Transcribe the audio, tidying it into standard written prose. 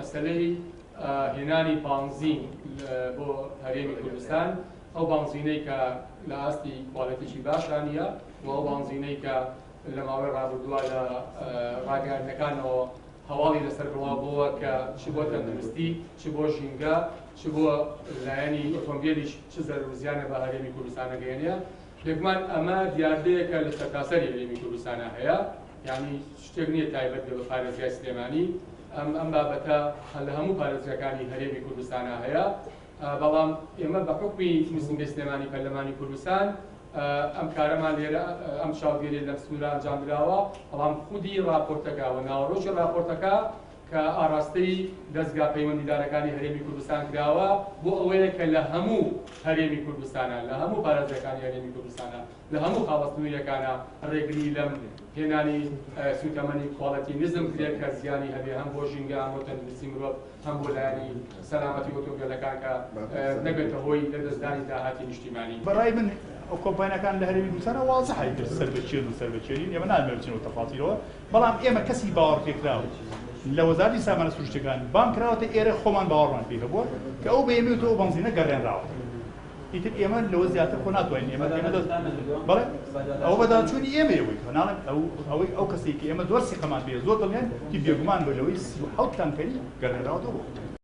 مەسەلەی هێنانی بانزین بۆ هەرێمی کوردستان، ئەو بانزینەی کە لە ئاستی کوالێتیی باشا نییە و ئەو بانزینەی کە لە ماوەی ڕابردووە لە ڕاگەیاندنەکانەوە هەواڵی لەسەر بڵاو بووە کە چ بۆ تەندروستی، چ بۆ ژینگە، چ بۆ لایەنی ئۆتۆمبیلیش چ زەرەر و زیانە بە هەرێمی کوردستان ئەگەیەنێ. بێگومان ئەمە دیاردەیەکە لە سەرتاسەری هەرێمی کوردستانە هەیە، یعنی شتێک نییە تایبەت بێ بە پارێزگای سلێمانی. ئەم بابەتە لە هەموو پارێزگاکانی هەرێمی کوردستانە هەیە، بەڵام ئێمە بە حوکمی نووسینگەی سلێمانی پەرلەمانی کوردستان ئەم کارەمان لێرە ئەم چاودێریە لەم سنوورە ئەنجام دراوە. بەڵام خودی راپۆرتەکە و ناوەڕۆکی راپۆرتەکە کە ئاراستەی دەزگا پەیوەندیدارەکانی هەرێمی کوردستان کراوە بۆ ئەوەیە کە لە هەموو هەرێمی کوردستانە، لە هەموو پارێزگاکانی هەرێمی کوردستانە، لە هەموو خاڵە سنووریەکانە ڕێگری لەم هێنانی سوتەمەنی کواڵێتی نزم کرێت کە زیانی هەبێ هەم بۆ ژینگە، هەم بۆ تەندروستی مرۆڤ، هەم بۆ لایەنی سەلامەتی ئۆتۆمبیلەکان کە نەبێتە هۆی لەدەستدانی داهاتی نیشتیمانی. بەڕای من ئەو کۆمپانیاکان لە هەرێمی کوردستانە وازحە ئیتر سەر بە کێن و سەر بە کێ نین، ئێمە نامەوێت بچینەوە تەفاسیلەوە، بەڵام ئێمە کەسی باوەڕپێکراو لە وەزارەتی سامانە سروشتیەکان بانگ کراوەتە ئێرە، خۆمان باوەڕمان پێی هەبووە کە ئەو بە ئێمەی وتووە ئەو بەنزینە گەڕێنراوەتەوە. ئیتر ئێمە لەوە زیاتر خۆ ناتوانین ئێمە ئێمە دەست بەڵێ ئەوە بەداچوونی ئێمەیە ئەوەی کە ناڵێم ئەو ئەوەی ئەو کەسێک کە ئێمە زۆر سیقەمان پێ زۆر دڵنیان تی بێگومان بە لەوەی 37 تانکەری گەڕێنراوەتەوە بۆ.